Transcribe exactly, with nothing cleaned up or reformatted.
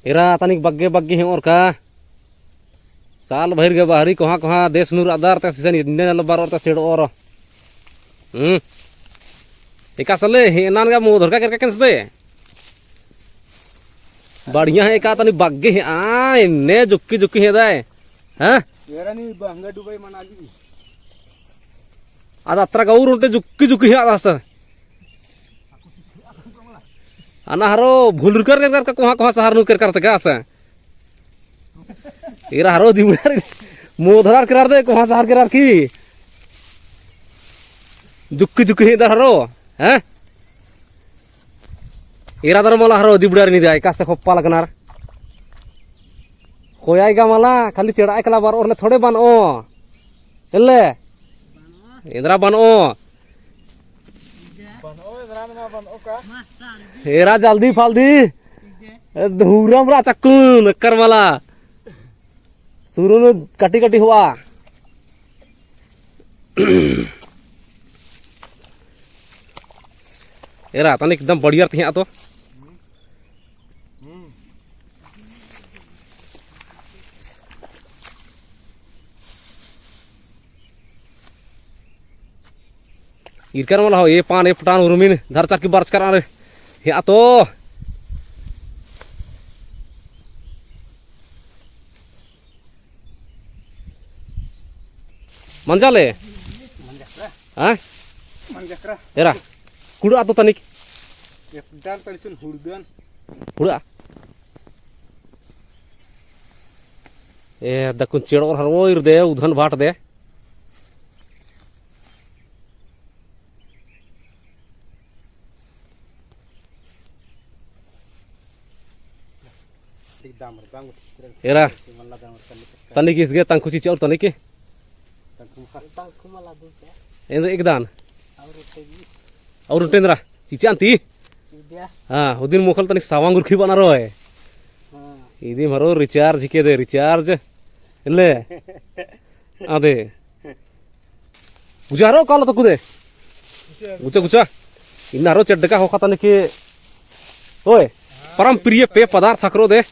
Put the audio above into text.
एरा तनिक बग्गे बग्गे हेंओर का। साल भइर गे बहरी कोहाँ कोहाँ देस नू रअदर तस इसन इन्ने नल बरओर तस चेड़ओर। हम्म। एकासे ले हेंअनन गा मोधर का केरका केन्स दे। बढ़िया है एका तनी बग्गे है आ इन्ने जुक्की जुक्की है दाय। हाँ? एरा नी बहंगा डुबाई मनाली। आद अत्रा गौर उन्टे जुक्की जुक्की है आद अस। अना हरो भुलुरकर केरकर का कोहाँ कोहाँ सहर नू केरकर तका अस। एरा हरो दिबड़ार मोधरार केरर दे कोहाँ सहर केरर की। जुक्की जुक्की हेंदर हरो, हैं? एरा दर मला हरो दिबड़ार नी दे एकासे खोप्पा लगनर। खोयाई गा मला खाली चेड़ाई कला बरओर ले थोड़े बनओ। एल्ले? एन्दरा बनओ। एरा जल्दी फालदी। ए, धूरम रा चक्कुन, अक्कर मला। सुरु नू कटी कटी होआ। एरा, तनिक एकदम बढ़िया रतिया तो। इरकर मला हो, ए पान, ए पटान उर्मिन धरचर की बरचकर आरे। हे आ तो। मंजा ले? मंजा करा। हाँ? मंजा करा। एरा, कुड़ा तो तनिक। ए पटान तनिसुन हुड़दन। हुड़ा। ए, दक्कुन चेड़ोर हरो ईर दे, उधन भाट दे। एरा, तनिक इसगे तंखु चिच्चा और तनिक। एंद एक दान। और उठेंद्रा, चिच्चा अंती? हाँ, उदिन मोखल तनिक सावांग उरखी बना रहो है। इदिम हरो recharge के दे, recharge। ले। आदे। गुचा हरो कालो तक्कु दे। गुचा, गुचा। इन्ना हरो चड्डका होखा तनिक। ओए, परम प्रिय पेय पदार्थ हकरो दे।